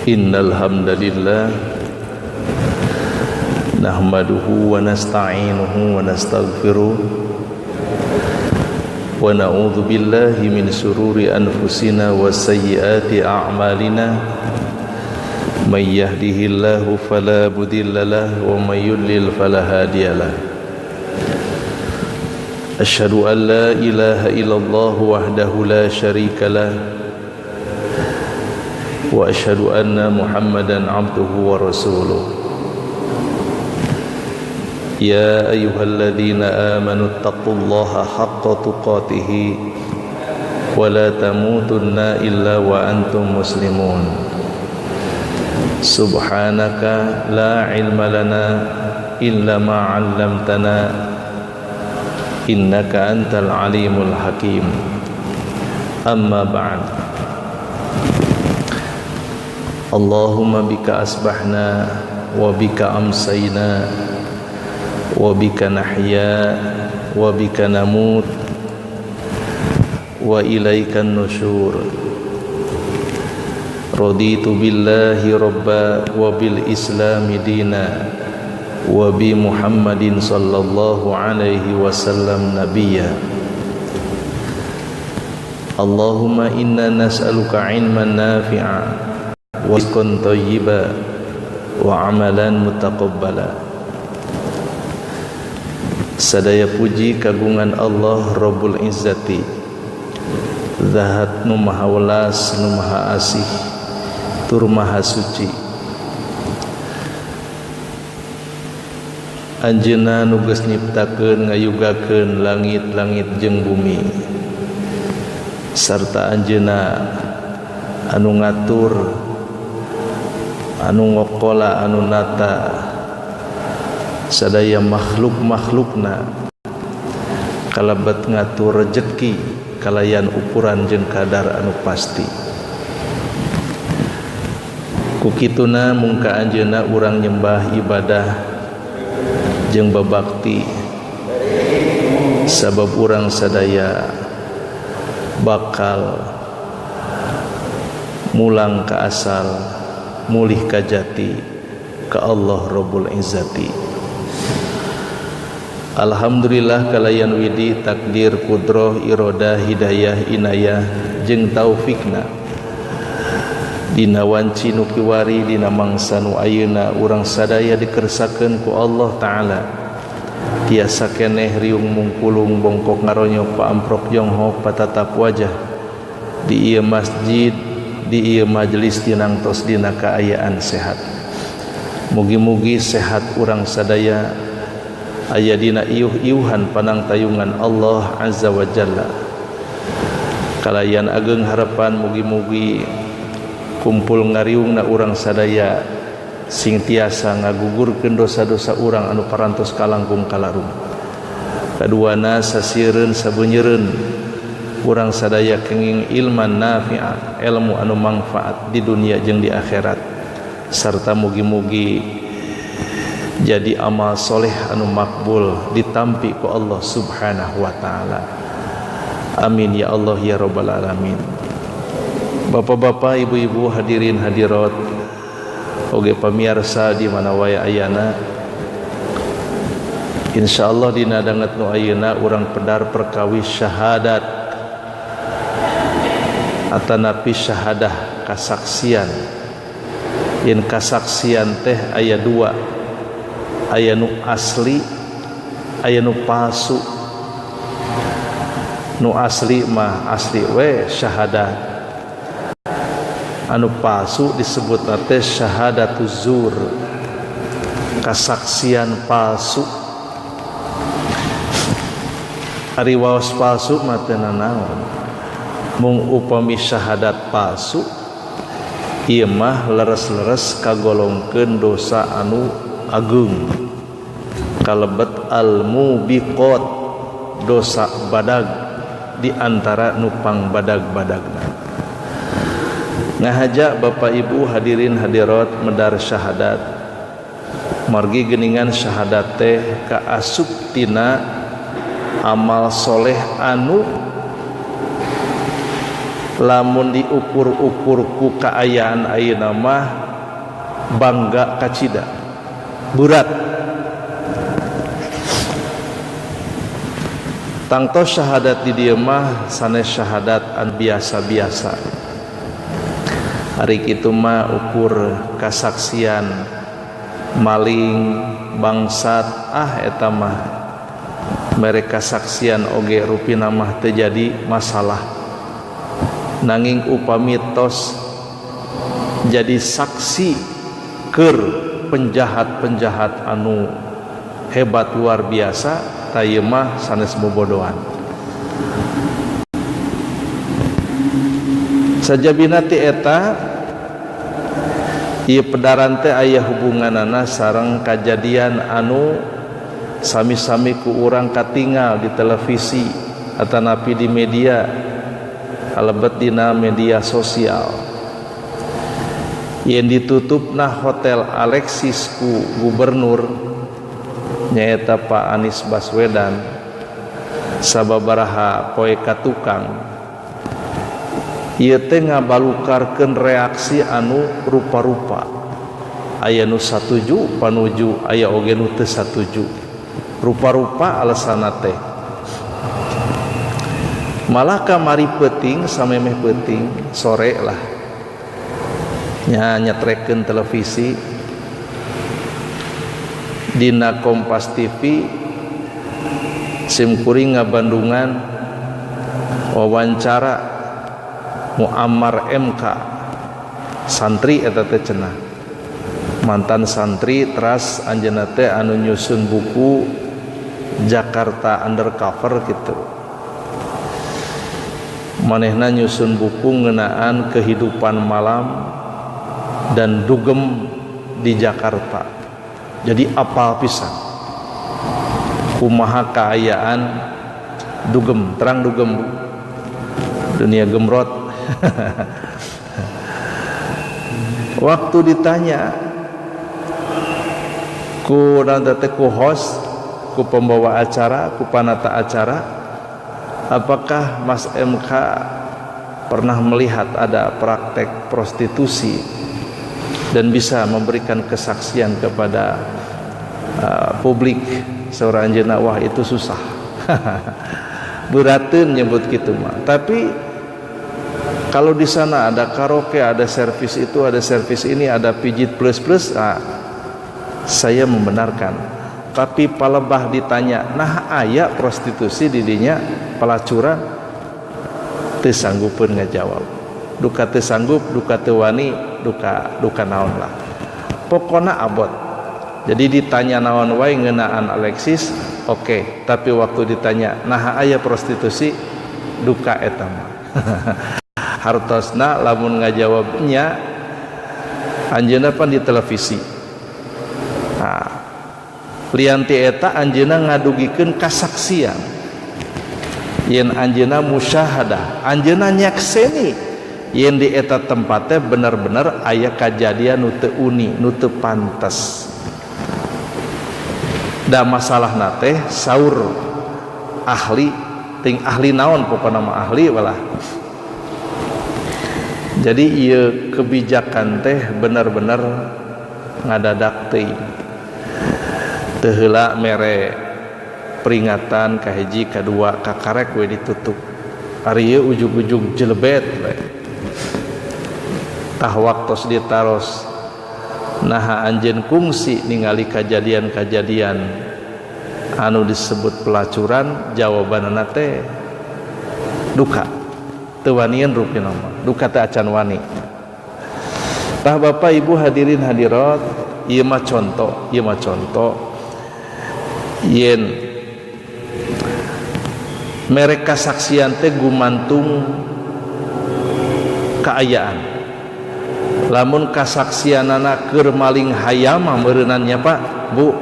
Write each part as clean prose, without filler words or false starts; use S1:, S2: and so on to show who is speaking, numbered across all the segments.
S1: Innal hamdalillah nahmaduhu wa nasta'inuhu wa nastaghfiruh wa na'udzu billahi min shururi anfusina wa sayyiati a'malina may yahdihillahu fala mudilla lahu wa may yudlil fala hadiyalah. Asyhadu an la ilaha illallah wahdahu la syarika lah wa asyhadu anna Muhammadan abduhu wa rasuluh. Ya ayyuhalladzina amanu taqullaha haqqa tuqatih wa la tamutunna illa wa antum muslimun. Subhanaka la ilma lana illa ma 'allamtana innaka antal alimul hakim. Amma ba'd. Allahumma bika asbahna wa bika amsayna wa bika nahya wa bika namut wa ilaikan nusyur. Raditu billahi rabba wa bil islami dina wa bi Muhammadin sallallahu alaihi wasallam nabiyya. Allahumma inna nas'aluka ilman nafi'a wa rizqan thayyiba wa amalan mutaqabbala. Sadaya puji kagungan Allah Rabbul Izzati, Zat nu maha welas, nu maha asih, tur maha suci. Anjeunna nu geus nyiptakeun ngayugakeun langit-langit jeung bumi, sarta anjeunna anu ngatur, anu ngokola, anu nata sadaya makhluk-makhlukna kalebet ngatur rejeki kalayan ukuran jeung kadar anu pasti. Ku kituna mung ka anjeunna urang nyembah ibadah jeung babakti, sabab urang sadaya bakal mulang ka asal, mulih ka jati, ka Allah Rabbul Izzati. Alhamdulillah kalayan widi takdir kudroh irodah hidayah inayah jeung taufikna dina wanci nu kiwari dina mangsa nu ayeuna urang sadaya dikersakeun ku Allah Ta'ala. Tiasa keneh riung mungkulung bongkok ngaronyok paamprok jonghok patatap wajah di ieu masjid di ieu majelis dinangtos dina kaayaan sehat. Mugi-mugi sehat urang sadaya aya dina iuh-iuhan panangtayungan Allah Azza wa Jalla. Kalayan ageng harapan mugi-mugi kumpul ngariungna urang sadaya sing tiasa ngagugurkeun dosa-dosa urang anu parantos kalangkung kalarung. Kaduana sasiereun sabeunyereun urang sadaya kenging ilman nafi'a, ilmu anu mangfaat di dunia jeung di akhirat, sarta mugi-mugi jadi amal soleh anu makbul ditampi ku Allah Subhanahu wa Ta'ala. Amin ya Allah ya Rabbal alamin. Bapak-bapak, ibu-ibu, hadirin hadirat, oge pamirsa di mana wae ayana, insyaallah dina danget nu ayeuna urang pedar perkawis syahadat atanapi syahadah kasaksian. Yen kasaksian teh aya dua, aya nu asli, aya nu palsu. Nu asli mah asli we syahadat, anu palsu disebut teh syahadatuz zur, kasaksian palsu. Ari waos palsu mah teu nanaon, mung upami syahadat palsu ieu mah leres-leres kagolongkeun dosa anu agung, kalebet al-mubiqat, dosa badag di antara nupang badag-badagna. Ngahaja Bapak Ibu hadirin hadirat medar syahadat, margi geningan syahadat teh kaasup tina amal soleh anu Lamun diukur-ukur ku kaayaan ayeuna mah bangga kacida berat. Tangtos syahadat di dieu mah sanes syahadat an biasa-biasa. Ari kitu mah ukur kasaksian maling bangsat eta mah mere kasaksian oge rupina mah teu jadi masalah. Nanging upami tos jadi saksi keur penjahat-penjahat anu hebat luar biasa, tah ieu mah sanes bobodohan. Sajabina ti eta ieu pedaran teh aya hubunganana sareng kajadian anu sami-sami ku urang katingal di televisi atanapi di media kalebet dina media sosial. Yen ditutupna Hotel Alexis ku gubernur nyaeta Pak Anies Baswedan sababaraha poe katukang, ieu teh ngabalukarkeun reaksi anu rupa-rupa. Aya nu satuju panuju, aya oge nu teu satuju. Rupa-rupa alasanna teh. Malah kamari peuting samemeh peuting sore lah nya nyetrekeun televisi dina Kompas TV simkuring ngabandungan wawancara Muammar MK, santri eta teh cenah, mantan santri teras anjeunna teh anu nyusun buku Jakarta Undercover gitu. Manehna nyusun buku ngeunaan kehidupan malam dan dugem di Jakarta. Jadi apal pisan kumaha kaayaan dugem, terang dugem Bu, dunia gemrot. Waktu ditanya ku nanti ku host, ku pembawa acara, ku panata acara, apakah Mas MK pernah melihat ada praktek prostitusi dan bisa memberikan kesaksian kepada publik? Seorang anjeunna, wah itu susah. Berateun nyebut kitu mah. Tapi kalau di sana ada karaoke, ada servis itu, ada servis ini, ada pijit plus-plus, saya membenarkan. Tapi palebah ditanya, nah aya prostitusi didinya pelacuran, teu sanggupeun ngajawab. Duka teu sanggup, duka teu wani, duka naon lah. Pokona abot. Jadi ditanya naon wae ngeunaan Alexis, oke. Tapi waktu ditanya nah aya prostitusi, duka eta mah. Hartosna lamun ngajawabnya anjeunna pan di televisi. Nah, lian ti eta anjeunna ngadugikeun kasaksian. Yen anjeunna musyahadah, anjeunna nyakseni yen di eta tempat teh bener-bener aya kajadian nu teu uni, nu teu pantes. Da masalahna teh saur ahli, ting ahli naon pokona mah ahli walah. Jadi ieu kebijakan teh bener-bener ngadadak teuing. Teu heula mere peringatan kahiji kadua kakarek we ditutup. Ari ieu ujug-ujug jelebet we. Tah waktos ditaros naha anjeun kungsi ningali kajadian-kajadian anu disebut pelacuran, jawabanana teh duka. Teu wanian rupina mah, duka teh acan wani. Tah Bapak Ibu hadirin hadirat, ieu mah contoh, ieu mah contoh yen mere kasaksian teh gumantung kaayaan. Lamun kasaksianana keur maling hayam mah meureunannya Pak, Bu,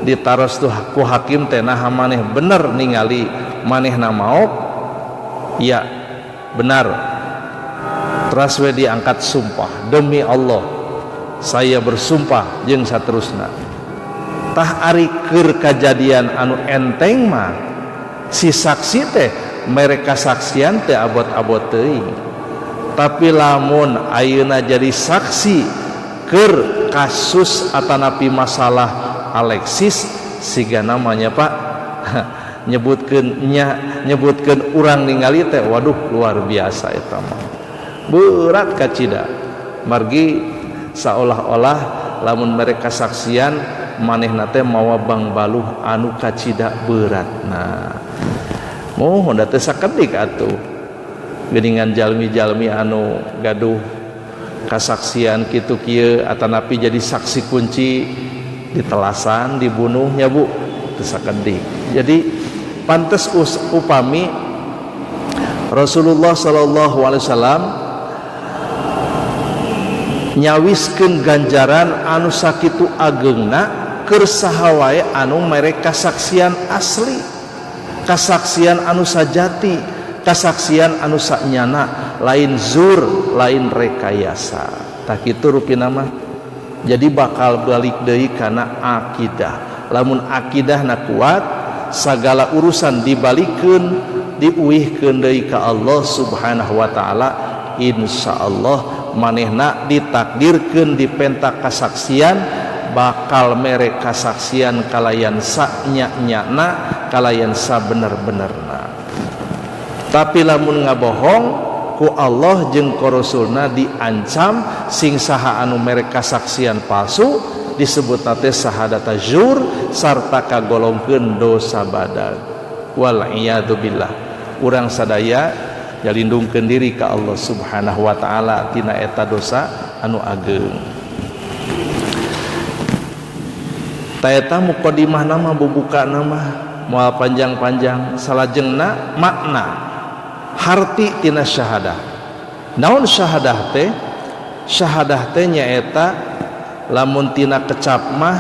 S1: ditaros tuh ku hakim teh naha maneh bener ningali manehna maok? Ya, benar. Teras we diangkat sumpah, demi Allah saya bersumpah jeung saterusna. Tah ari keur kajadian anu enteng mah si saksi teh mere kasaksian teh abot-abot teuing. Tapi lamun ayeuna jadi saksi keur kasus atanapi masalah Alexis siga namanya Pak nyebutkeun nya nyebutkeun urang ningali teh waduh luar biasa eta mah berat kacida margi saolah-olah lamun mereka saksian manehna teh mawa bangbaluh anu kacida berat. Nah mohon da teh sakedik atuh geuningan jalmi-jalmi anu gaduh kasaksian kitu kieu atanapi jadi saksi kunci ditelasan dibunuhnya Bu teu sakedik. Jadi pantes upami Rasulullah sallallahu alaihi wasallam nyawiskeun ganjaran anu sakitu ageungna keur saha wae anu mere kasaksian asli, kasaksian anu sajati, kasaksian anu sanyana, lain zur, lain rekayasa. Tah kitu rupina mah. Jadi bakal balik deui kana akidah. Lamun akidahna kuat, sagala urusan dibalikeun, diuihkeun deui ka Allah Subhanahu wa taala, insyaallah manehna ditakdirkeun dipentak kasaksian, bakal mere kasaksian kalayan sanya-nyana, kalayan sabener-benerna. Tapi lamun ngabohong ku Allah jeung ku Rasulna diancam sing saha anu mere kasaksian palsu disebutna teh sahadata zur sarta kagolongkeun dosa badag. Wal iyadu billah. Urang sadaya jalindungkeun diri ka Allah Subhanahu wa taala tina eta dosa anu ageung. Ta eta mukadimah nama bubuka nama moal panjang-panjang salajengna makna harti tina syahadah. Naon syahadah teh? Syahadah teh nyaeta lamun tina kecap mah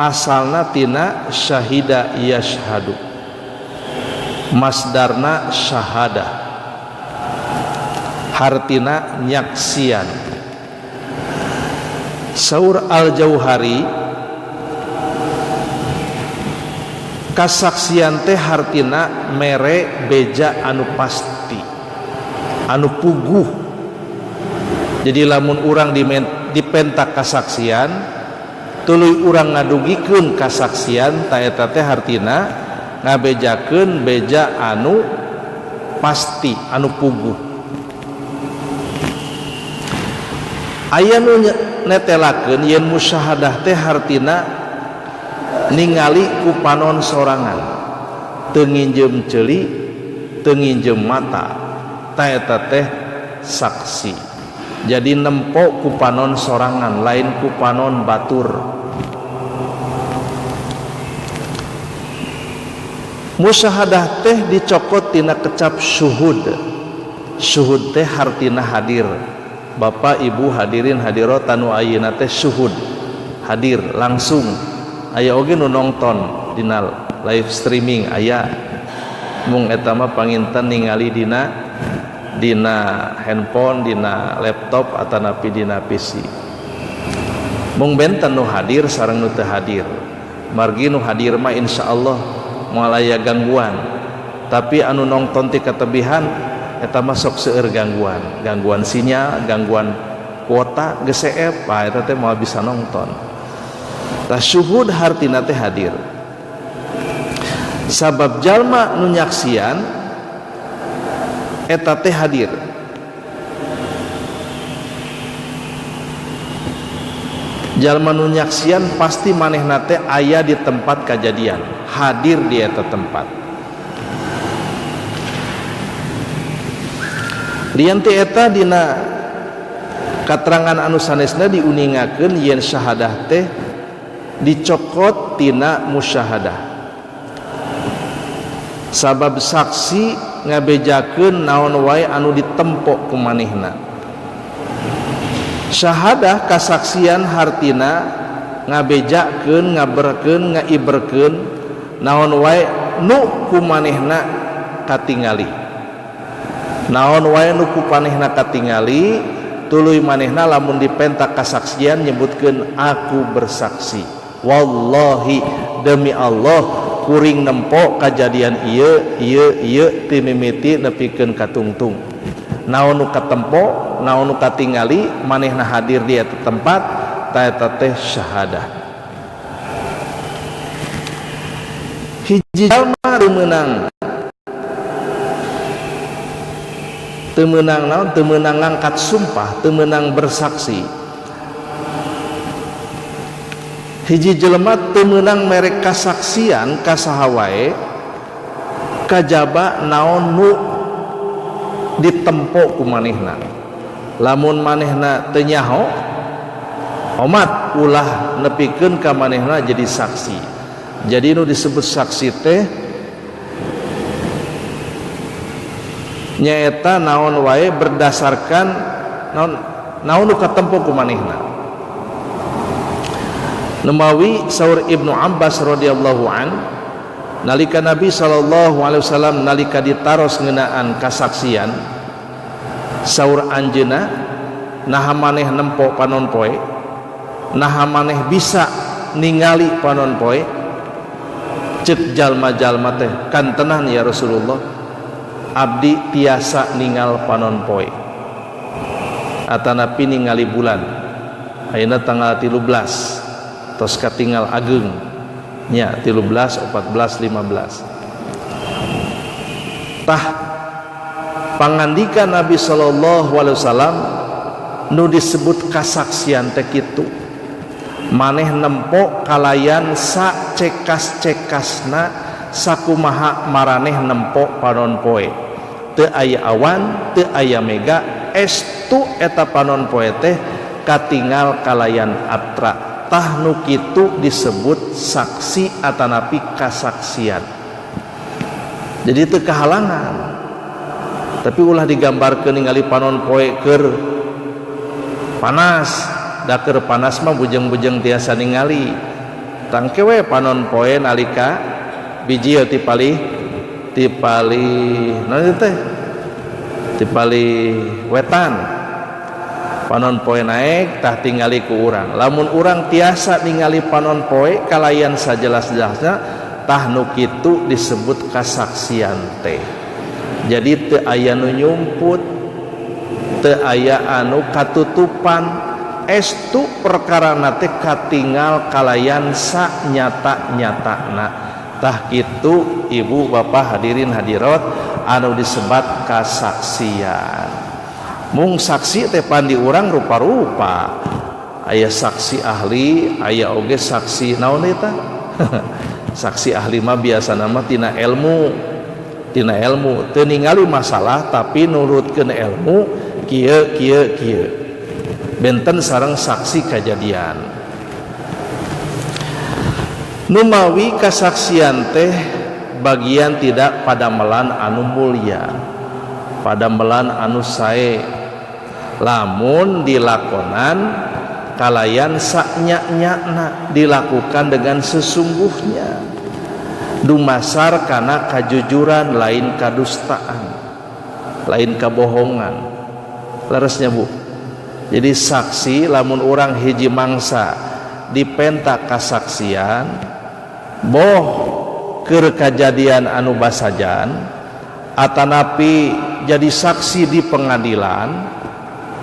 S1: asalna tina syahida yashhadu, masdarna syahadah, hartina nyaksian. Saur Al-Jauhari kasaksian teh hartina mere beja anu pasti, anu puguh. Jadi lamun urang dipentak kasaksian, tuluy urang ngadugikeun kasaksian ta eta teh hartina ngabejakeun beja anu pasti, anu puguh. Aya nu netelakeun yen musyahadah teh hartina ningali ku panon sorangan, teu nginjem ceuli, teu nginjem mata, ta eta teh saksi. Jadi nempo ku panon sorangan, lain ku panon batur. Musyahadah teh dicokot tina kecap syuhud. Syuhud teh hartina hadir. Bapak ibu hadirin hadirat anu ayeuna teh syuhud, hadir langsung. Aya oge nu nongton dina live streaming aya, mung eta mah panginten ningali dina handphone, dina laptop atanapi dina PC. Mung benten nu hadir sareng nu teu hadir. Margi nu hadir mah insyaallah moal aya gangguan. Tapi anu nongton ti katebihan eta mah sok seueur gangguan, gangguan sinyal, gangguan kuota geus seep, ah eta teh moal bisa nongton. Tah syuhud hartina teh hadir. Sabab jalma nu nyaksian eta teh hadir. Jalma nu nyaksian pasti manehna teh aya di tempat kajadian, hadir di eta tempat. Lian ti eta dina katerangan anu sanesna diuningakeun yen syahadah teh dicokot tina musyahadah. Sabab saksi ngabejakeun naon wae anu ditempok ku manehna. Syahadah kasaksian hartina ngabejakeun, ngaberkeun, ngaiberkeun naon wae nu ku manehna katingali. Naon wae nu ku manehna katingali, tuluy manehna lamun dipentak kasaksian nyebutkeun aku bersaksi. Wallahi, demi Allah, kuring nempo kajadian ieu ieu ieu ti mimiti nepikeun ka tungtung. Naon nu katempo, naon nu katingali, manehna hadir di eta tempat, ta eta teh syahadah. Hiji jalma teu meunang naon, teu meunang ngangkat sumpah, teu meunang bersaksi. Hiji jelema teu meunang mere kasaksian ka saha wae kajaba naon nu ditempo ku manehna. Lamun manehna teu nyaho, omat ulah nepikeun ka manehna jadi saksi. Jadi nu disebut saksi teh nyaeta naon wae berdasarkan naon nu katempo ku manehna. Nemawi saur Ibnu Abbas radhiyallahu an, nalika Nabi sallallahu alaihi wasallam nalika ditaros ngeunaan kasaksian, saur anjeunna, naha maneh nempo panon poe, naha maneh bisa ningali panon poe? Cek jalma-jalma teh, kantenan ya Rasulullah, abdi tiasa ningal panon poe atanapi ningali bulan. Ayeuna tanggal 13 tos katingal ageung nya, 13, 14, 15. Tah pangandika Nabi sallallahu alaihi wasallam nu disebut kasaksian teh kitu, maneh nempo kalayan sa cekas-cekasna sakumaha maraneh nempo panon poe, teu aya awan, teu aya mega, estu eta panon poe teh katingal kalayan atra. Tah nu kitu disebut saksi atanapi kasaksian. Jadi teu kahalangan. Tapi ulah digambarkeun ningali panon poe keur panas, da keur panas mah bujeng-bujeng tiasa ningali. Tangke we panon poe nalika biji ti palih naon teh? Ti palih wetan. Panon poe naik tah tingali ku urang. Lamun urang tiasa ningali panon poe kalayan sajelas-jelasna, tah nu kitu disebut kasaksian teh. Jadi teu aya nu nyumput, teu aya anu katutupan, estu perkarana teh katingal kalayan sanyata-nyatana. Tah kitu ibu bapak hadirin hadirat anu disebat kasaksian. Mung saksi teh pandi urang rupa-rupa, aya saksi ahli, aya oge saksi naon eta? Saksi ahli mah biasana mah tina ilmu, tina ilmu teu ningali masalah tapi nurutkeun ilmu kieu kieu kieu. Benten sareng saksi kajadian. Numawi kasaksian teh bagian tidak padamelan anu mulia, padamelan anu sae, lamun dilakonan kalayan saknya-nyana, dilakukan dengan sesungguhnya, dumasar kana kajujuran, lain kadustaan, lain kabohongan. Leresnya bu. Jadi saksi lamun urang hiji mangsa dipenta kasaksian, boh keur kajadian anu basajan atanapi jadi saksi di pengadilan,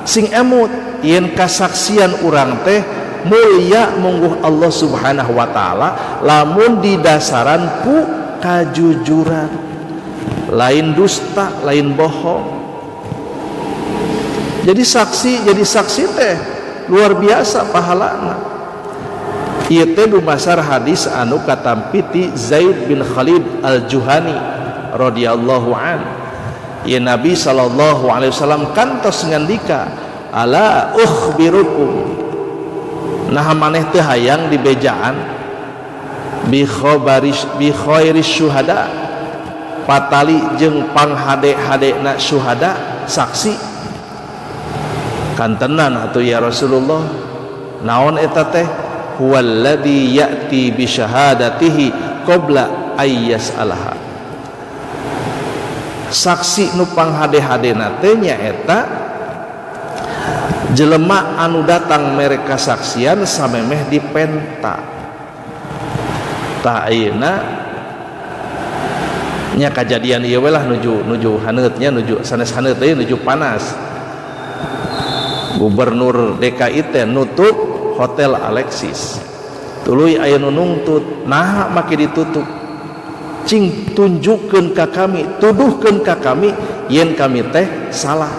S1: sing emut yen kasaksian urang teh mulia mungguh Allah Subhanahu wa taala lamun didasaran ku kajujuran, lain dusta, lain bohong. Jadi saksi teh luar biasa pahalana. Ieu teh dumasar hadis anu katampi ti Zaid bin Khalid Al-Juhani radhiyallahu an. Ya Nabi sallallahu alaihi wasallam kantos ngandika, ala ukhbirukum, nah maneh teu hayang dibejaan bi khabaris bi khairis syuhada, patali jeung panghade-hadena syuhada saksi. Kantenan atuh ya Rasulullah, naon eta teh? Huwallazi ya'ti bi syahadatihi qabla ayyas'alaha. Saksi nu panghade-hadena teh nyaeta jelema anu datang mere kasaksian samemeh dipenta. Tah ayeuna Nya kajadian ieu we lah nuju haneut nya, nuju sanes haneut deui, nuju panas. Gubernur DKI teh nutup Hotel Alexis. Tuluy aya nu nungtut, naha make ditutup? Cing tunjukkeun ka kami, tuduhkeun ka kami yen kami teh salah.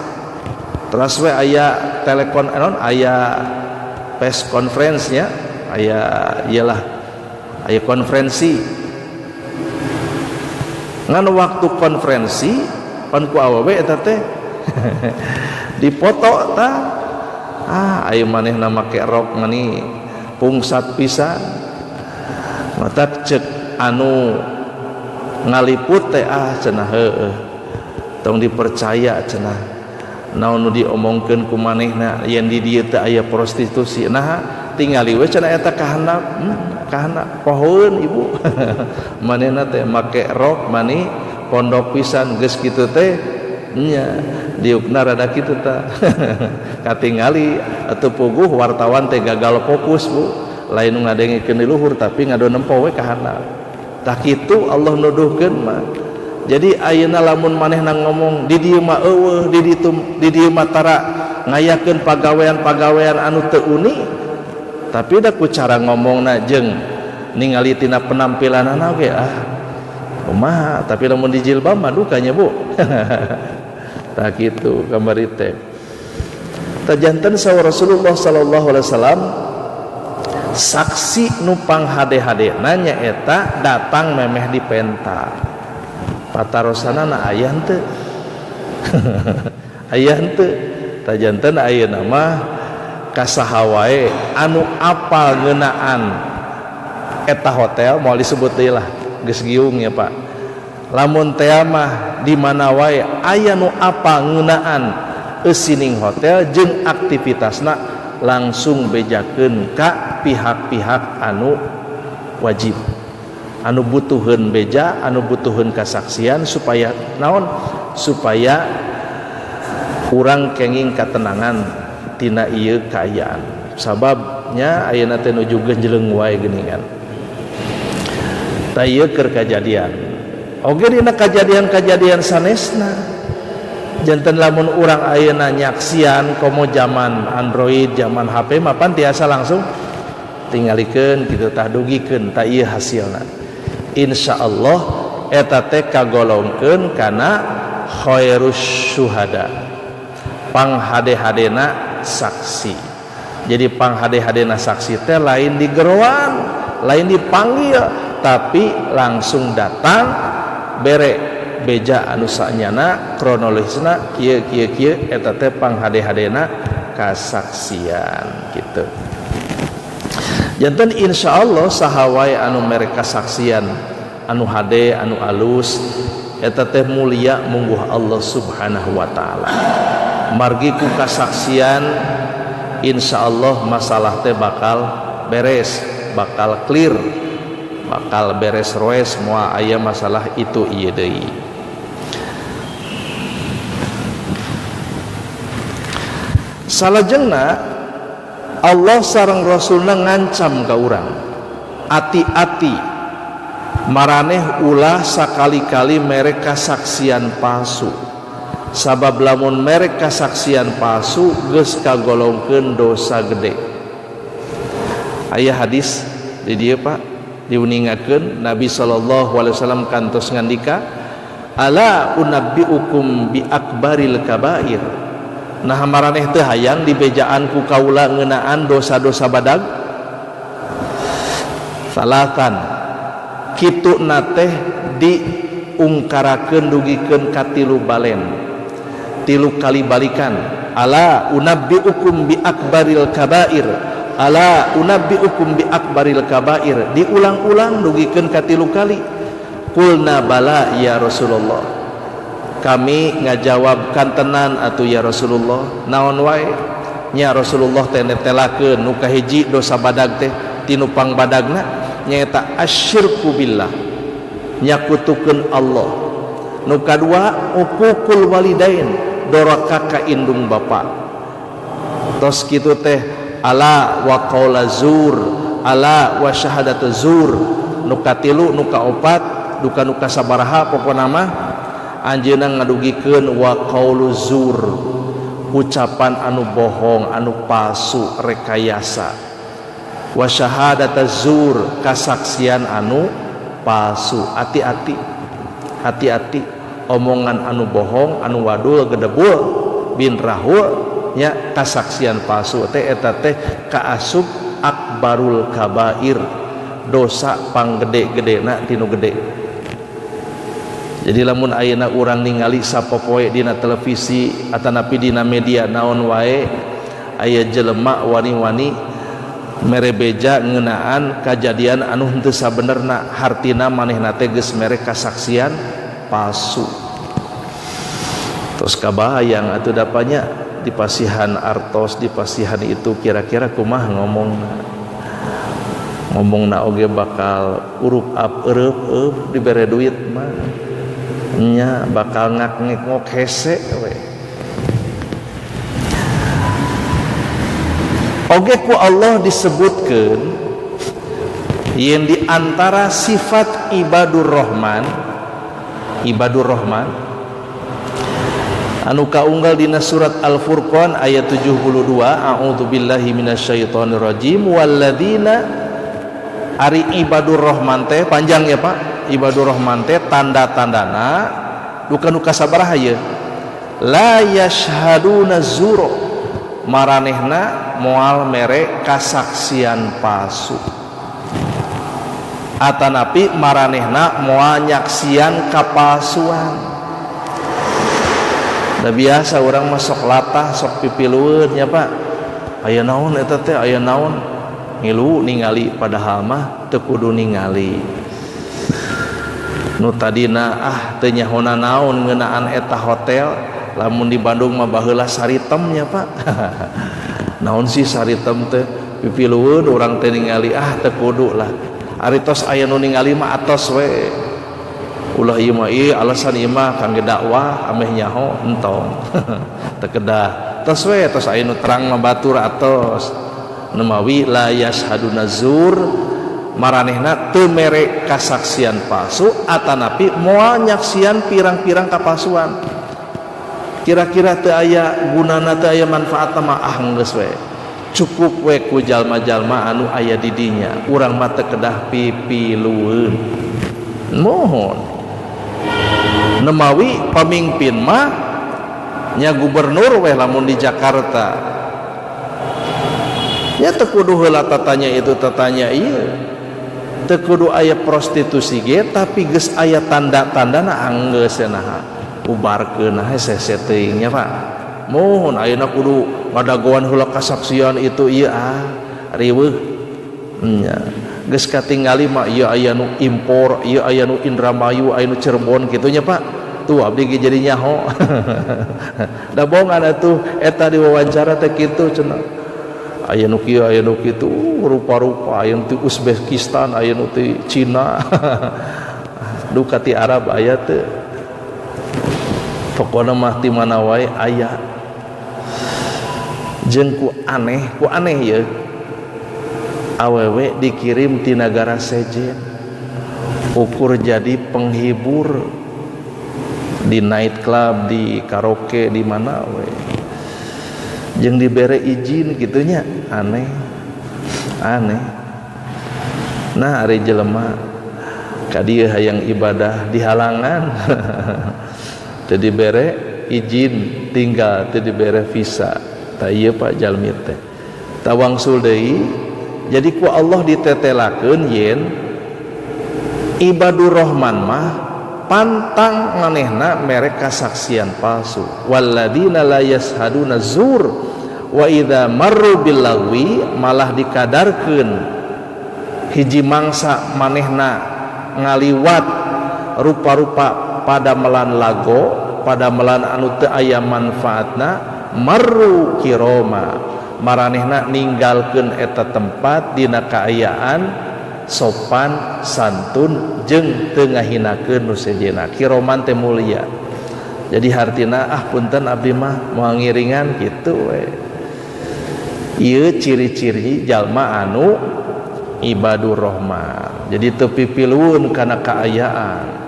S1: Terus we aya telepon non, aya press conference nya, aya iyalah aya konferensi. Ngan waktu konferensi pan ku awewe eta teh dipoto ta, ah aya manehna make rok mani pungsat pisan. Mata cek anu ngaliput teh, ah cenah heueuh tong dipercaya cenah, naon nu diomongkeun ku manehna yen di dieu teh aya prostitusi. Nah tingali we cenah eta kahandap, kahandap pohoeun ibu. Manehna teh make rok mani pondok pisan geus kitu teh nya diukna rada kitu ta. Katingali atuh puguh wartawan teh gagal fokus bu, lain nu ngadengikeun di luhur tapi ngado nempo we kahandap. Tah kitu Allah nuduhkeun mah. Jadi ayeuna lamun manehna ngomong di dieu mah eueuh, di ditu di dieu mah tara ngayakeun pagawean-pagawean anu teu uni, tapi da ku cara ngomongna jeung ningali tina penampilanana oge ah kumaha, tapi lamun di jilbab mah dukanya bu. Tah kitu kamari teh. Tah janten saur Rasulullah sallallahu alaihi wasallam saksi nu panghade-hade nanya eta datang memeh dipenta. Patarosanana aya henteu? Aya henteu? Tah janten ayeuna mah kasaha wae anu apal ngeunaan eta hotel, moal disebut deui lah, geus giung ya Pak. Lamun teh mah di mana wae aya nu apal ngeunaan eusining hotel jeung aktivitasna, langsung bejakeun ka pihak-pihak anu wajib, anu butuheun beja, anu butuheun kasaksian supaya naon, supaya urang kenging katenangan tina ieu kaayaan. Sababnya ayeuna teh nuju genjleng wae geuningan. Tah ieu keur kajadian. Oge dina kajadian-kajadian sanesna. Janten lamun urang ayeuna nyaksian komo zaman Android, zaman HP mapan tiasa langsung tingalikeun kitu tah, dugikeun tah ieu hasilna. Insyaallah eta teh kagolongkeun kana khairus syuhada, panghade-hadena saksi. Jadi panghade-hadena saksi teh lain digeroan, lain dipanggil, tapi langsung datang bere beja anu sanyana kronologisna kieu kieu kieu eta teh panghade-hadena kasaksian gitu. Janten insyaallah saha wae anu mere kasaksian anu hade anu alus eta teh mulia mungguh Allah Subhanahu wa taala. Margi ku kasaksian insyaallah masalah teh bakal beres, bakal clear, bakal beres roes moal aya masalah itu ieu deui. Salajengna Allah sareng Rasulna ngancam ka urang, ati-ati maraneh ulah sakali-kali mere kasaksian palsu. Sabab lamun mere kasaksian palsu geus kagolongkeun dosa gede. Aya hadis di dieu Pak diuningakeun Nabi sallallahu alaihi wasallam kantos ngandika, ala unabbiukum bi akbaril kabair. Nah maraneh teu hayang dibejaan ku kaula ngeunaan dosa-dosa badag? Salatan kitu na teh diungkarakeun dugikeun ka tilu balen, tilu kali balikan. Ala unabbiukum bi akbaril kabair, ala unabbiukum bi akbaril kabair, diulang-ulang dugikeun ka tilu kali. Qulna bala ya Rasulullah, kami ngajawab kantenan atuh ya Rasulullah. Naon wae nya Rasulullah teh netelakeun nu kahiji dosa badag teh tinu pangbadagna nyaeta asyirku billah, nyakutukeun Allah. Nu kadua uququl walidain, doraka ka indung bapa. Tos kitu teh ala wa qaula zur, ala wa syahadatu zur. Nu katilu nu kaopat duka nu kasabaraha pokona mah anjeunna ngadugikeun wa qaulu zur, ucapan anu bohong, anu palsu, rekayasa. Wa syahadataz zur, kasaksian anu palsu. Hati-hati, hati-hati omongan anu bohong, anu wadul gedebul bin rahul nya, kasaksian palsu teh eta teh kaasup akbarul kabair, dosa panggede-gedena tinu gede. Jadi lamun ayeuna urang ningali sapopoe dina televisi atanapi dina media naon wae aya jelema wani-wani mere beja ngeunaan kajadian anu henteu sabenerna, hartina manehna teh geus mere kasaksian palsu. Terus kabayang atuh dapanya dipasihan artos, dipasihan itu kira-kira kumaha ngomongna. Ngomongna oge bakal urup ap eureub eup dibere duit mah nya bakal ngak-ngek hese we. Oge ku Allah disebutkeun yen di antara sifat ibadur rahman, ibadur rahman anu kaunggal dina surat Al-Furqan ayat 72, a'udzubillahi minasyaitonir rajim, walladzina ari ibadur rahman teh panjang ya Pak. Ibadur rahman teh tanda-tandana duka nu kasabaraha ye, la yashhaduna zuro, maranehna moal mere kasaksian palsu, atanapi maranehna moal nyaksian kapalsuan. Da biasa urang mah sok latah, sok pipilueun nya Pak, aya naon eta teh, aya naon, ngilu ningali padahal mah teu kudu ningali. Nu tadina ah teu nyahona naon ngeunaan eta hotel, lamun di Bandung mah baheula saritem nya Pak. Naon sih saritem teh, pipilueun urang teh ningali ah teu kudu lah. Ari tos aya nu ningali mah atos we. Ulah ieu mah ieu alasan ieu mah kangge dakwah ameh nyaho entong. Teu kedah. Tos we tos aya nu terang mah batur atos. Nemawi la yashhaduna zur, maranehna teu mere kasaksian palsu atanapi moal nyaksian pirang-pirang kapalsuan. Kira-kira teu aya gunana, teu aya manfaatna mah ah geus we. Cukup we ku jalma-jalma anu aya di dinya. Urang mah teu kedah pipilueun. Mohon. Nemawi pamimpin mah nya gubernur weh lamun di Jakarta. Nya teu kudu heula tatanya itu tatanya ieu. Teu kudu aya prostitusi ge tapi geus aya tanda-tandana anggeus naha. Ubarkeun nah hese teuing nya Pak. Mohon ayeuna kudu ngadagoan heula kasaksian itu ieu ah riweuh nya. Geus katingali mah ieu aya nu impor, ieu aya nu Indramayu, aya nu Cirebon kitu nya Pak. Tuh abdi ge jadi nyaho. Da bohongan atuh eta diwawancara teh kitu cenah. Aya nu kieu, aya nu kitu, rupa-rupa, aya nu ti Uzbekistan, aya nu ti Cina. Duka ti Arab aya teu. Pokona mah ti mana wae aya. Jeung ku aneh ieu. Awewe dikirim ti nagara sejen ukur jadi penghibur di night club, di karaoke, di mana we. Jeung dibere izin kitunya, aneh. Aneh. Nah ari jelema ka dieu hayang ibadah dihalangan. Teu dibere izin tinggal, teu dibere visa. Tah ieu Pak jalmi teh. Tawangsul deui. Jadi ku Allah ditetelakeun yen ibadur rahman mah pantang manehna mere kasaksian palsu. Walladzina la yashhaduna zur wa idza marru bil lagwi, malah dikadarkeun hiji mangsa manehna ngaliwat rupa-rupa pada melan lago, pada melan anu teu aya manfaatna, marru kiroma, maranehna ninggalkeun eta tempat dina kaayaan sopan santun jeung teu ngahinakeun nu sejenna. Kiroman teh mulia. Jadi hartina ah punten abdi mah moal ngiringan kitu we. Ieu ciri-ciri jalma anu ibadur rahman. Jadi teu pipilueun kana kaayaan.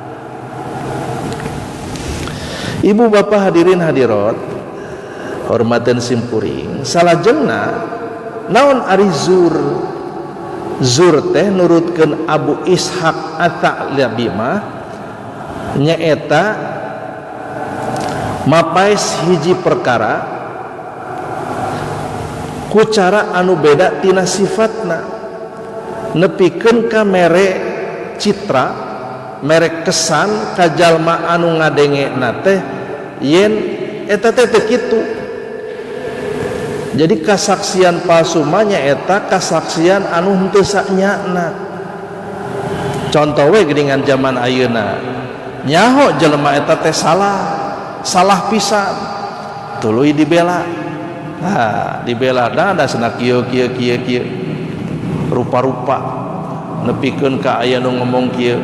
S1: Ibu bapak hadirin hadirat hormaten simkuring, salajengna naon ari zur? Zur teh nurutkeun Abu Ishaq At-Ta'labi mah nyaeta mapaes hiji perkara ku cara anu beda tina sifatna, nepikeun ka mere citra, mere kesan ka jalma anu ngadengena teh yen eta teh teu kitu. Jadi kasaksian palsu mah nyaeta kasaksian anu henteu sanyana. Contoh we geuningan zaman ayeuna, nyaho jelema eta teh salah, salah pisan, tuluy dibela. Nah, dibela da da cenah kieu kieu kieu kieu. Rupa-rupa nepikeun ka aya nu ngomong kieu.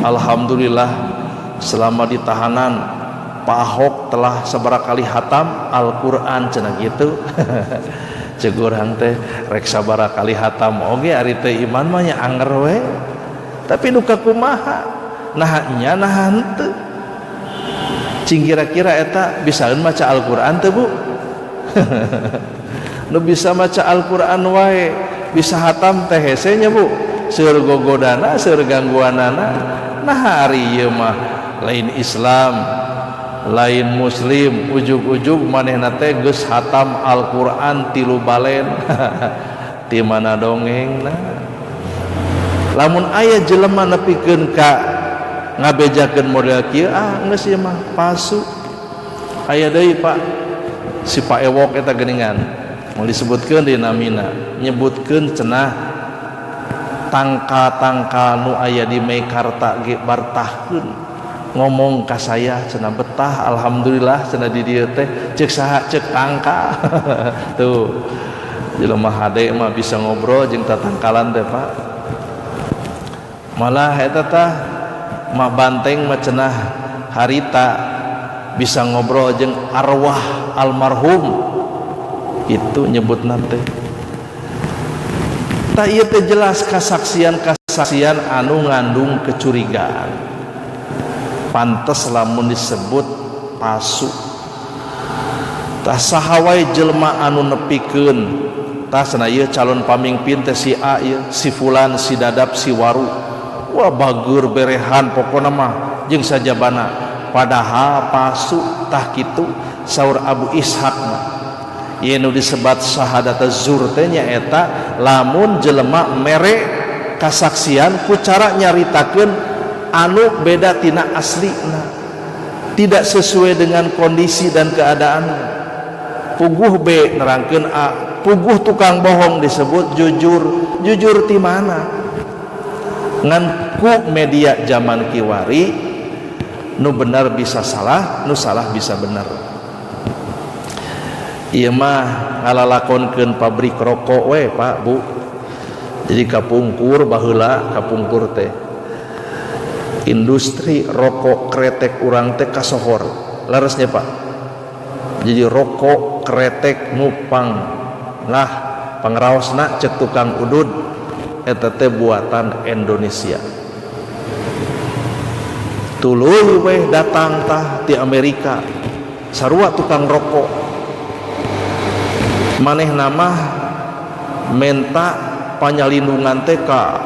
S1: Alhamdulillah selama ditahanan Pak Ahok telah sabaraha kali hatam Al-Qur'an cenah kitu. Ceuk urang teh rek sabaraha kali hatam oge ari teh iman mah nya anger we. Tapi nu kakumaha? Naha nya naha henteu. Cing kira-kira eta bisaeun maca Al-Qur'an teu Bu? Nu bisa maca Al-Qur'an wae bisa hatam teh hese nya Bu. Seueur gogodana, seueur gangguanana. Nah ari ieu mah lain Islam, lain Muslim, ujug-ujug manehna teh geus hatam Al-Qur'an 3 balen. Ti mana dongengna? Lamun aya jelema nepikeun ka ngabejakeun model kieu, ah geus ieu mah palsu. Aya deui Pak, si Pak Ewok eta geuningan mau disebutkeun di namina, nyebutkeun cenah tangka-tangka nu aya di Meikarta ge bartahkeun. Ngomong ka saya cenah betah alhamdulillah cenah di dieu teh, ceuk saha ceuk tangka. Tuh jelema hade mah bisa ngobrol jeung tatangkalan teh Pak. Malah eta tah mak banteng mah cenah harita bisa ngobrol jeung arwah almarhum itu nyebutna teh. Tah ieu teh jelas kasaksian-kasaksian anu ngandung kecurigaan. Pantes lamun disebut palsu. Tah saha wae jelema anu nepikeun tah cenah ieu calon pamimpin teh si A ieu, si fulan, si dadap, si waru. Wah bager berehan pokona mah jeung sajabana, padahal palsu. Tah kitu saur Abu Ishaq mah. Ieu nu disebat syahadat zur teh nyaeta lamun jelema mere kasaksian ku cara nyaritakeun anu beda tina aslina, tidak sesuai dengan kondisi dan keadaan. Puguh B nerangkeun A, puguh tukang bohong disebut jujur. Jujur ti mana? Ngan ku media zaman kiwari nu benar bisa salah, nu salah bisa benar. Ieu mah ngalalakonkeun pabrik rokok we Pak Bu. Jadi kapungkur baheula, kapungkur teh industri rokok kretek urang teh kasohor. Leresnya Pak. Jadi rokok kretek nupang lah pangraosna cek tukang udud eta teh buatan Indonesia. Tuluy weh datang tah ti Amerika sarua tukang rokok. Manehna mah menta panyalindungan teh ka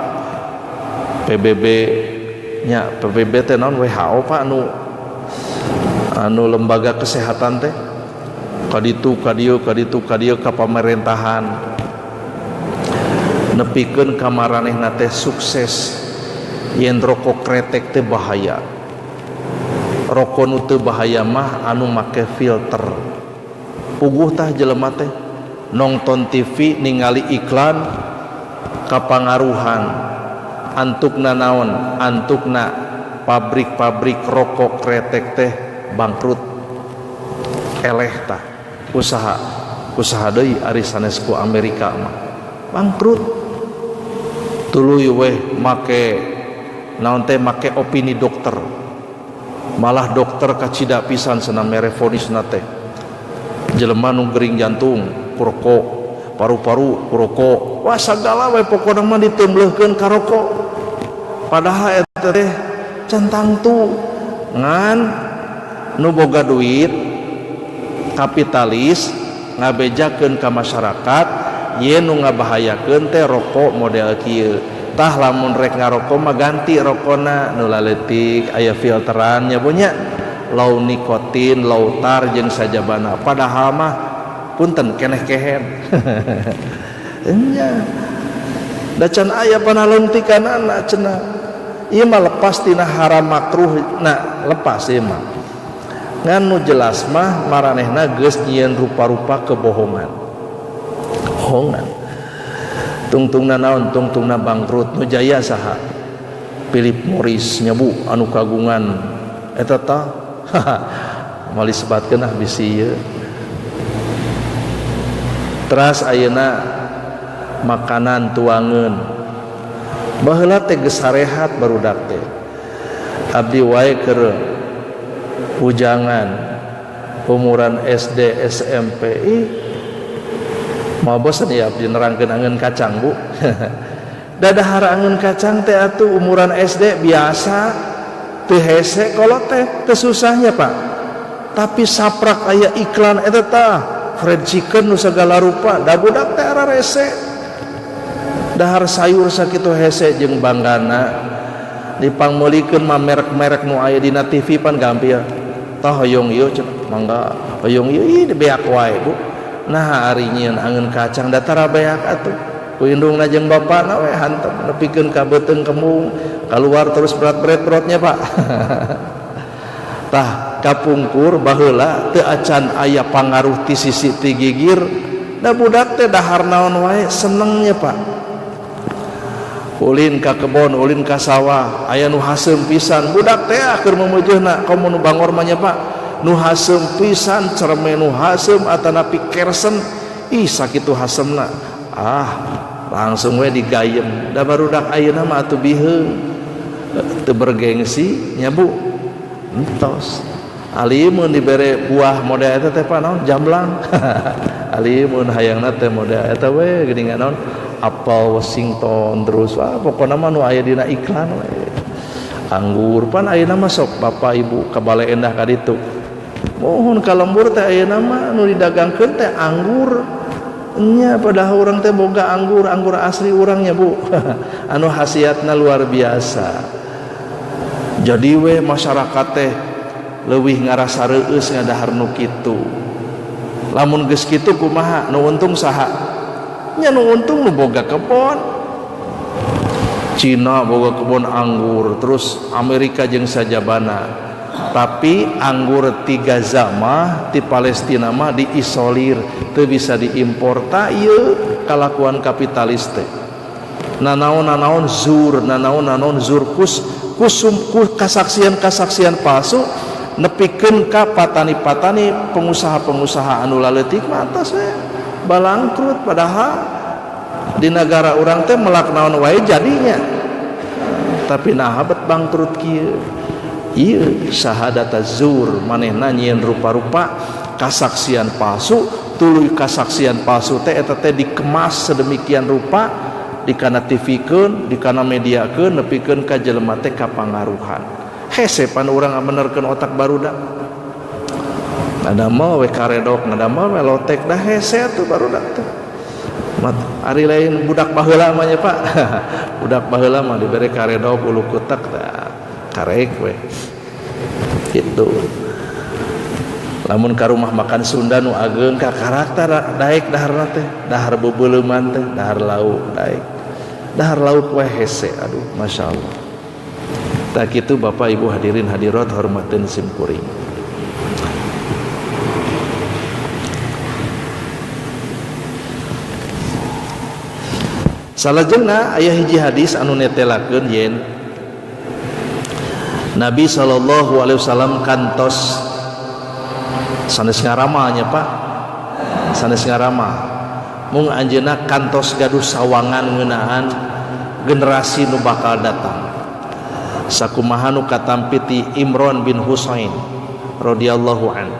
S1: PBB nya, PBB teh naon WHO Pak, anu lembaga kesehatan teh kaditu kadieu kaditu kadieu ka pamerintahan, nepikeun ka maranehna teh sukses yen rokok kretek teh bahaya. Rokok nu teu bahaya mah anu make filter. Puguh tah jelema teh nonton TV ningali iklan kapangaruhan. Antukna naon? Antukna pabrik-pabrik rokok kretek teh bangkrut. Eleh tah usaha, usaha deui ari sanes ku Amerika mah bangkrut. Tuluy weh make naon teh, make opini dokter. Malah dokter kacida pisan cenah mere vonisna teh. Jelema nu gering jantung ku rokok, Paru-paru ku rokok. Wah sagala we pokona mah diteumbleuhkeun ka rokok. Padahal eta teh can tangtu ngan nu boga duit kapitalis ngabejakeun ka masyarakat yen nu ngabahayakeun teh rokok model kieu. Tah lamun rek ngarokok mah ganti rokona nu laletik aya filteran nya punya low nikotin, low tar jeung sajabana. Padahal mah punten keneh kehen. Nya da can aya panalungtikanana cenah. Ieu mah lepas tina haram makruh na lepas ieu mah. Ngan nu jelas mah maranehna geus nyieun rupa-rupa kebohongan. Bohongan. Tungtungna naon? Tungtungna bangkrut. Nu jaya saha? Philip Morris nya Bu anu kagungan eta tah. Moal disebatkeun ah bisi ieu. Teras ayeuna makanan tuangeun. Baheula teh geus sarehat barudak teh. Abdi wae keur ujangan umuran SD SMP ih mau bosan ya abdi nerangkeun angeun kacang Bu. Dadahar angeun kacang teh atuh umuran SD biasa teu hese kolot teh teu susahnya Pak. Tapi saprak aya iklan eta tah fried chicken nu sagala rupa da budak teh ararese. Dahar sayur sakitu hese jeung banggana dipangmeulikeun mah merek-merek nu aya dina TV pan gampil. Tah hoyong ieu cenah mangga hoyong ieu ih beak wae Bu. Nah ari nyieun angeun kacang da tara beak atuh. Ku indungna jeung bapana we hantem nepikeun ka beuteung kembung kaluar terus berat-berat perutnya Pak. Tah kapungkur baheula teu acan aya pangaruh ti sisi ti gigir da budak teh dahar naon wae senengnya Pak. Ulin ka kebon, ulin ka sawah, aya nu haseum pisan budak teh keur meumeujeuna komo nu bangor mah nya Pak. Nu haseum pisan cerme nu haseum atanapi kersen ih sakitu hasemna. Ah langsung we digayem da barudak ayeuna mah atuh biheung teu bergengsi nya Bu. Entos ali mun dibere buah model eta teh Pak naon jamblang. Ali mun hayangna teh model eta we geuningan naon apel Washington terus ah pokona mah nu aya dina iklan we. Anggur pan ayeuna mah sok bapak ibu ka Bale Endah ka ditu. Mohon ka lembur teh ayeuna mah nu didagangkeun teh anggur. Nya padahal urang teh boga anggur, anggur asli urangnya Bu. Anu khasiatna luar biasa. Jadi we masyarakat teh leuwih ngarasa reueus ngadahar nu kitu. Lamun geus kitu kumaha? Nu untung saha? Nya nu untung nu boga kebon. Cina boga kebon anggur, terus Amerika jeung sajabana. Tapi anggur ti Gaza mah ti Palestina mah diisolir, teu bisa diimpor. Ta ieu kalakuan kapitalis teh. Nanaon-nanaon zur, nanaon-nanaon zur kus kusum kasaksian-kasaksian palsu nepikeun ka patani-patani pengusaha-pengusaha anu laleutik mah atas we balangkrut. Padahal di negara urang teh melak naon wae jadinya, tapi naha bet bangkrut kieu. Ieu syahadat zur manehna nyieun rupa-rupa kasaksian palsu, tuluy kasaksian palsu teh eta teh dikemas sedemikian rupa dikana TV-keun, dikana mediakeun, nepikeun ka jelema teh kapangaruhan. Hese pan urang ngabenerkeun otak barudak. Ngadamel we karedok, ngadamel we lotek, dah hese atuh barudak teh. Mat ari lain budak baheula mah nya Pak. Budak baheula mah dibere karedok ulu kutek tah karek we. Gitu. Lamun ka rumah makan Sunda nu ageung ka karakter daek daharna teh, dahar beubeuleuman teh, dahar lauk daek. Dahar lauk we hese, aduh masyaallah. Tah kitu Bapak Ibu hadirin hadirat hormateun sim kuring. Salajengna aya hiji hadis anu netelakeun yen Nabi sallallahu alaihi wasallam kantos sanes ngaramanya Pak, sanes ngarama mung anjeunna kantos gaduh sawangan ngeunaan generasi nu bakal datang. Sakumaha nu katampi ti Imran bin Husain radhiyallahu an.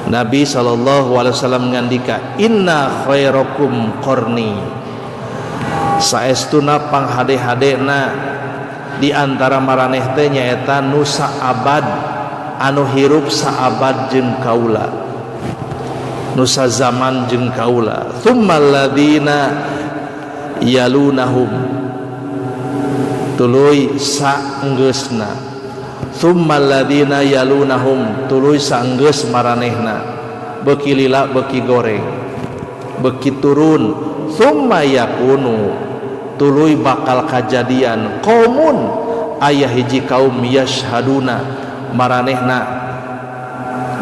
S1: Nabi sallallahu alaihi wasallam ngandika inna khairakum qarni, saestuna panghade-hadena di antara maraneh teh nyaeta nu saabad, anu hirup saabad jeung kaula, nu sazaman jeung kaula. Tsummal ladzina yalunahum, tuluy saenggeusna. Tsummal ladzina yalunahum, tuluy saenggeus maranehna, beuki lila beuki goreng, beuki turun. Tsumma yakunu, tuluy bakal kajadian qaumun, aya hiji kaum yashhaduna, maranehna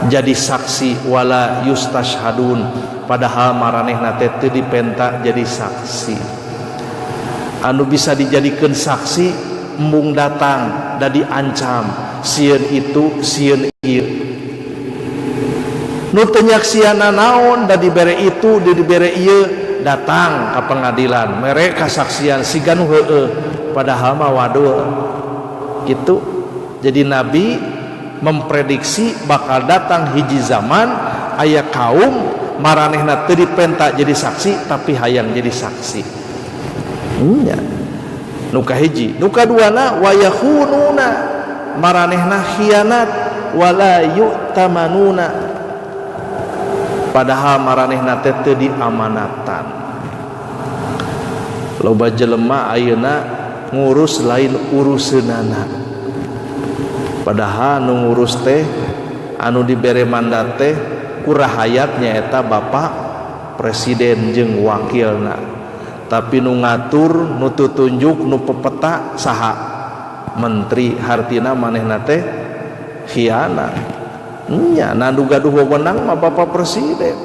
S1: jadi saksi, wala yustashhadun, padahal maranehna teh teu dipenta jadi saksi. Anu bisa dijadikeun saksi embung datang da diancam, sieun itu sieun ieu. Nu teu nyaksianna naon da dibere itu da dibere ieu, datang ka pengadilan mere kasaksian siga nu heueuh, padahal mah wadul gitu. Jadi Nabi memprediksi bakal datang hiji zaman aya kaum maranehna teu dipenta jadi saksi tapi hayang jadi saksi. Nya nu kahiji, nu kaduana wa yakhununa, maranehna khianat, wala yu'tamanuna, padahal maranehna teh teu diamanatan. Loba jelema ayeuna ngurus lain uruseunana, padahal nu ngurus teh anu dibere mandat teh ku rahayat nyaeta Bapak Presiden jeung wakilna, tapi nu ngatur, nu tutunjuk, nu pepeta saha? Menteri. Hartina manehna teh khianat. Nya nu gaduh wewenang mah Bapak Presiden,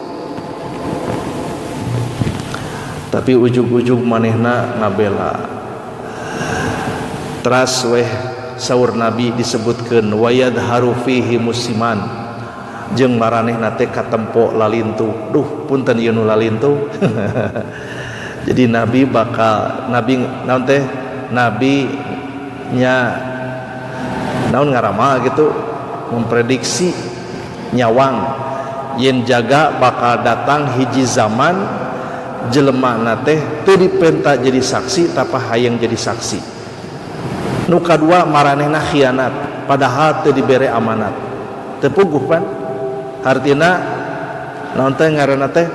S1: tapi ujug-ujug manehna ngabela. Teras weh saur Nabi disebutkeun wayadharu fihi musiman, jeung maranehna teh katempo lalintuh. Duh punten ieu nu lalintuh. Jadi Nabi bakal, Nabi naon teh, Nabi nya naon ngaramal gitu, memprediksi nyawang yen jaga bakal datang hiji zaman jelema teh teu dipenta jadi saksi tapi hayang jadi saksi. Nu kadua maranehna khianat padahal teu dibere amanat, teu puguh pan. Hartina naon teh ngaranna teh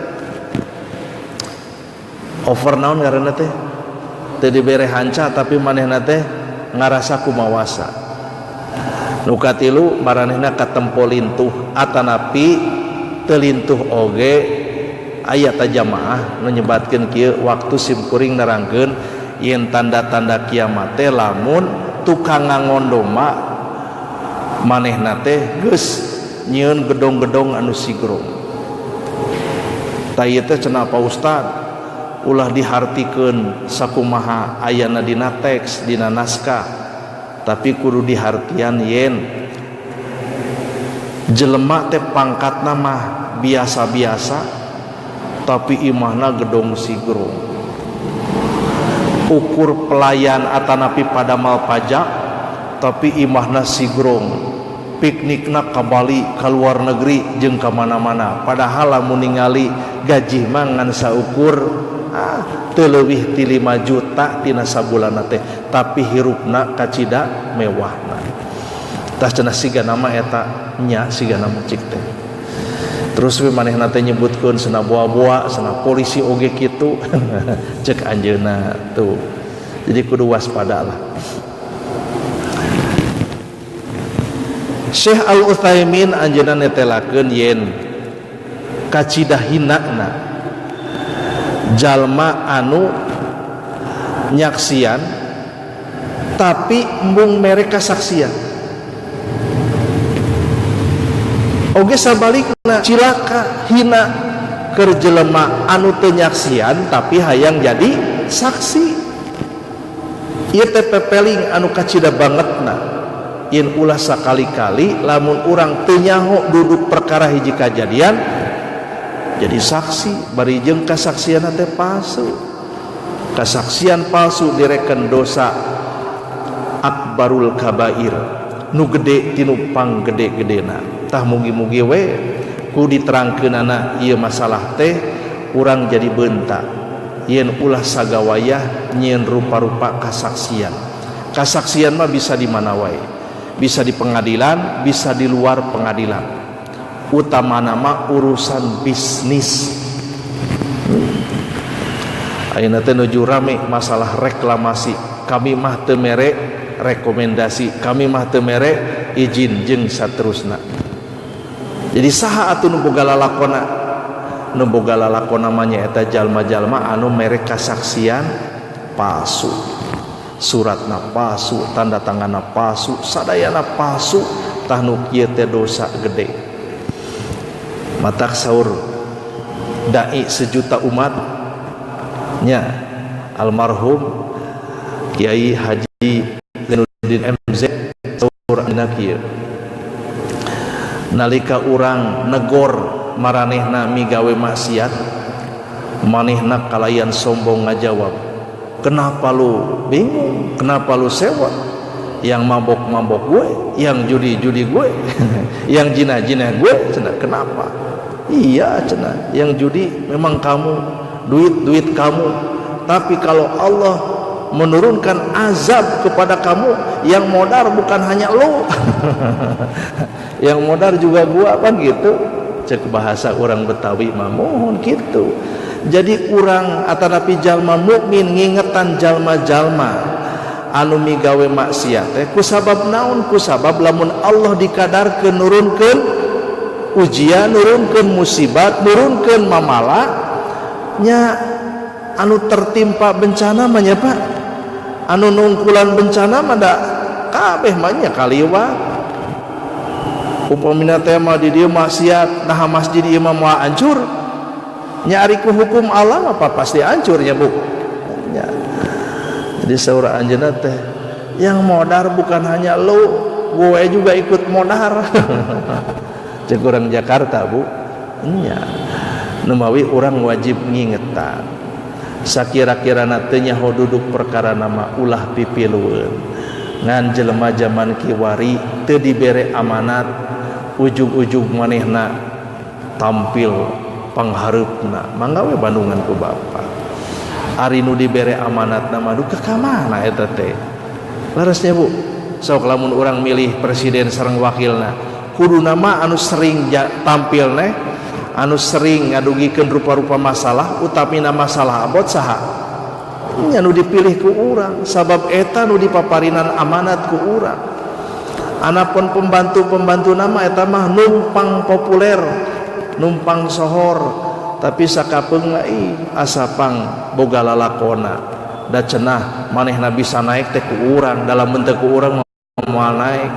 S1: over naon ngaranna teh, teu dibere hanca tapi manehna teh ngarasa kumawasa. Nu katilu maranehna katempo lintuh atanapi teu lintuh oge. Aya ta jamaah nu nyebatkeun kieu waktu simkuring nerangkeun yen tanda-tanda kiamat teh lamun tukang ngangon domba manehna teh geus nyieun gedong-gedong anu sigrong. Tah ieu teh cenah Pak Ustad ulah dihartikeun sakumaha ayana dina teks dina naskah, tapi kudu dihartian yen jelema teh pangkatna mah biasa-biasa tapi imahna gedong sigrong. Ukur pelayan atanapi padamal pajak tapi imahna sigrong. Piknikna ka Bali, ka luar negeri jeung ka mana-mana, padahal lamun ningali gaji mah ngan saukur teu leuwih ti 5 juta tina sabulanna teh, tapi hirupna kacida mewahna. Tah cenah siga nama eta nya siga nama cik teh. Terus we manehna teh nyebutkeun cenah boa-boa, cenah polisi oge kitu. Cek anjeunna tuh. Jadi kudu waspada lah. Syekh Al-Utsaimin anjeunna netelakeun yen kacida hinana jalma anu nyaksian tapi embung mere kasaksian. Oge sabalikna cilaka hina keur jelema anu teu nyaksian tapi hayang jadi saksi. Ieu teh pepeling anu kacida bangetna yen ulah sakali-kali lamun urang teu nyaho duduk perkara hiji kajadian jadi saksi, bari jeung kasaksianna teh palsu. Kasaksian palsu direken dosa akbarul kabair, nu gede tinu panggede-gedena. Tah mugi-mugi we Ku diterangkeunana ieu masalah teh urang jadi bentak yen ulah sagawayah nyieun rupa-rupa kasaksian. Kasaksian mah bisa di mana wae, bisa di pengadilan, bisa di luar pengadilan. Utamana mah urusan bisnis. Ayeuna teh nuju rame masalah reklamasi. Kami mah teu mere rekomendasi, kami mah teu mere izin jeung saterusna. Jadi saha atuh nu boga lalakona? Nu boga lalakona mah nyaeta jalma-jalma anu mere kasaksian palsu. Suratna palsu, tanda tanganna palsu, sadayana palsu, tah nu kieu teh dosa gede. Matak saur dai sejuta umat nya almarhum Kiai Haji Zainuddin MZ saur dina kieu. Nalika urang negor maranehna migawe maksiat, manehna kalayan sombong ngajawab, kenapa lu bingung, kenapa lu sewa, yang mabok-mabok gue, yang judi-judi gue, yang jina-jina gue, cenah kenapa? Iya cenah, yang judi memang kamu, duit-duit kamu, tapi kalau Allah menurunkan azab kepada kamu, yang modar bukan hanya lo, yang modar juga gua, apa gitu. Cek bahasa orang Betawi mah mohon gitu. Jadi urang atanapi jalma mukmin ngingetan jalma-jalma anu migawe maksiat teh kusabab naon? Kusabab lamun Allah dikadarkeun nurunkeun ujian, nurunkeun musibat, nurunkeun mamala nya anu tertimpa bencana mah nya Pak, anu nungkulan bencana mah da kabeh mah nya kaliwat. Upamina teh mah di dieu maksiat, nah masjid ieu mah moal hancur. Nya ari ku hukum Allah apa pasti hancur nya Bu. Nya. Jadi saur anjeunna teh yang modar bukan hanya lu, gue juga ikut modar. Cek urang Jakarta Bu. Nya. Numawi urang wajib ngingetan. Sakira-kirana teu nyaho duduk perkara nama ulah pipilueun. Ngan jelema jaman kiwari teu dibere amanat, ujug-ujug manehna tampil panghareupna, mangga we bandungan ku bapa. Ari nu dibere amanatna mah duka ka mana eta teh? Leresnya Bu, sok lamun urang milih presiden sareng wakilna, kuduna mah anu sering tampil neh, anu sering ngadugikeun rupa-rupa masalah, utamina masalah abot saha? Nya nu dipilih ku urang, sabab eta nu dipaparinan amanat ku urang. Anapun pembantu-pembantu nama eta mah numpang populer, numpang sohor, tapi sakapeung mah asa pang boga lalakona. Da cenah manehna bisa naik teh ku urang, dalam bentuk ku urang moal naik.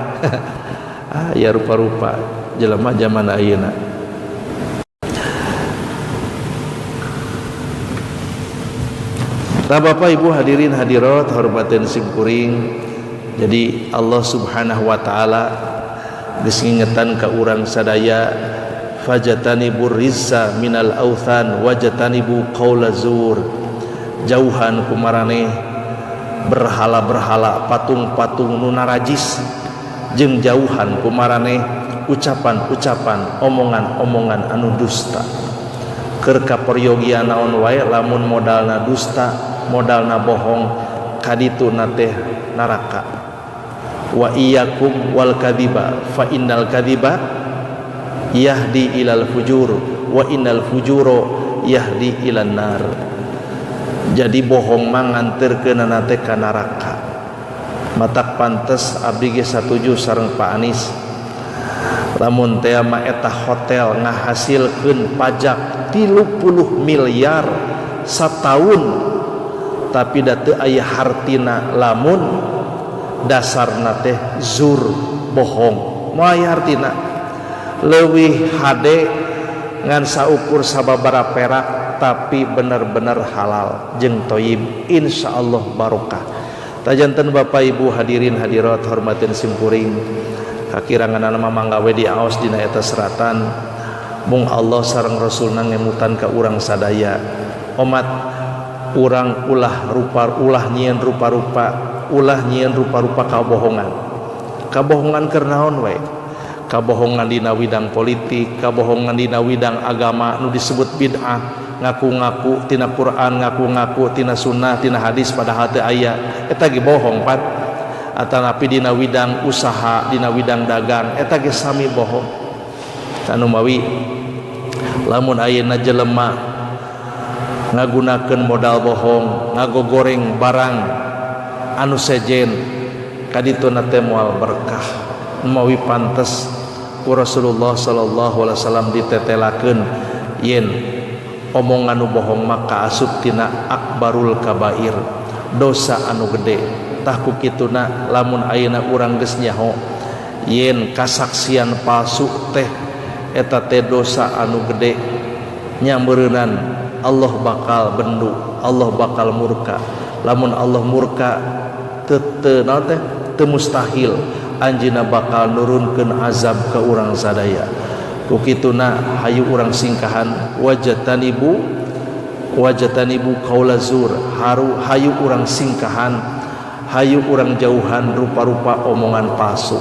S1: Ah ya rupa-rupa jelema zaman ayeuna. Nah, Bapak Ibu hadirin hadirat hormatin simkuring. Jadi Allah Subhanahu wa taala geus ngingetan ka urang sadaya, fajatanibu rizza minal authan wajatanibu qaula zur. Jauhan ku maraneh berhala-berhala, patung-patung nu narajis, jeung jauhan ku maraneh ucapan-ucapan, omongan-omongan anu dusta. Keur kaperyogian naon wae lamun modalna dusta, modalna bohong, kadituna teh neraka. Wa iyyakum wal kadhiba fa innal kadhiba yahdi ilal fujur wa innal fujura yahdi ilan nar. Jadi bohong mah nganterkeunana teh ka neraka. Matak pantes abdi ge satuju sareng Pak Anies. Lamun teh mah eta hotel ngahasilkeun pajak 30 miliar sataun, tapi da teu aya hartina lamun dasarna teh zur, bohong. Moal aya hartina. Leuwih hade ngan saukur sababaraha perak tapi bener-bener halal jeung thayyib, insyaallah barokah. Tajanten Bapak Ibu hadirin hadirat hormatin simkuring, kakiranganna mah mangga we diaos dina eta seratan. Mung Allah sareng Rasulna ngemutan ka urang sadaya. Omat urang ulah rupa, ulah nyieun rupa-rupa, ulah nyieun rupa-rupa kabohongan. Kabohongan keur naon we? Kabohongan dina widang politik, kabohongan dina widang agama nu disebut bid'ah, ngaku-ngaku tina Quran, ngaku-ngaku tina sunnah, tina hadis padahal teu aya, eta ge bohong pan. Atanapi dina widang usaha, dina widang dagang, eta ge sami bohong. Anu mawi lamun ayeuna jelema ngagunakeun modal bohong, ngagogoreng barang anu sejen, kadituna teh moal berkah. Mawi pantes ku Rasulullah sallallahu alaihi wasallam ditetelakeun yen omongan nu bohong maka asup tina akbarul kabair, dosa anu gede. Tah ku kituna lamun ayeuna urang geus nyaho yen kasaksian palsu teh eta teh dosa anu gede, nya meureunan Allah bakal bendu, Allah bakal murka. Lamun Allah murka teu teu naon teh teu mustahil anjeunna bakal nurunkeun azab ka urang sadaya. Ku kituna hayu urang singkahan wajatanibu, wajatanibu qaula zur, haru hayu urang singkahan, hayu urang jauhan rupa-rupa omongan palsu.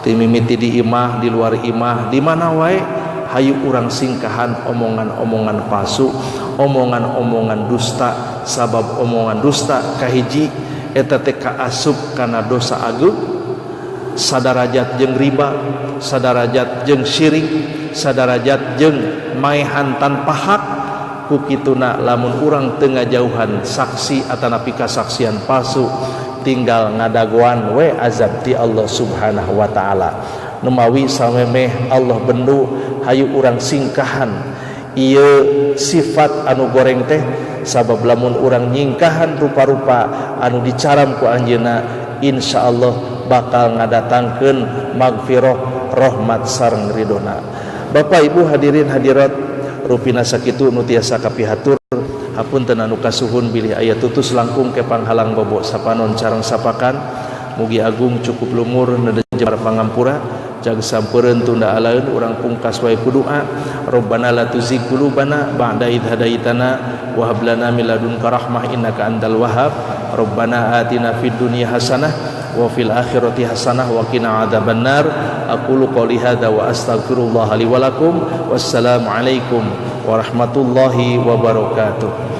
S1: Ti mimiti di imah, di luar imah, di mana wae hayu urang singkahan omongan-omongan palsu, omongan-omongan dusta. Sabab omongan dusta kahiji eta teh kaasup kana dosa agung, sadarajat jeung riba, sadarajat jeung syirik, sadarajat jeung maehan tanpa hak. Ku kituna lamun urang teu ngajauhan saksi atanapi kasaksian palsu, tinggal ngadagoan we azab ti Allah Subhanahu wa taala. Numawi samemeh Allah bendu, hayu urang singkahan ieu sifat anu goreng teh, sabab lamun urang nyingkahan rupa-rupa anu dicaram ku anjeunna, insyaallah bakal ngadatangkeun magfirah, rahmat sareng ridona. Bapak Ibu hadirin hadirat, rupina sakitu nu tiasa kapihatur. Hapunten anu kasuhun bilih aya tutus langkung ke panghalang bobo sapanon carang sapakan. Mugi agung cukup lumur neda jemar pangampura, jag sampeureun tunda alaeun urang pungkas wae ku doa. Rabbana la tuzigh qulubana ba'da idh hadaitana wa hab lana min ladunka rahmah innaka antal wahhab. Rabbana atina fid dunya hasanah wa fil akhirati hasanah wa qina adzabannar. Aqulu qouli hadza wa astaghfirullah li wa lakum. Wassalamu alaikum warahmatullahi wabarakatuh.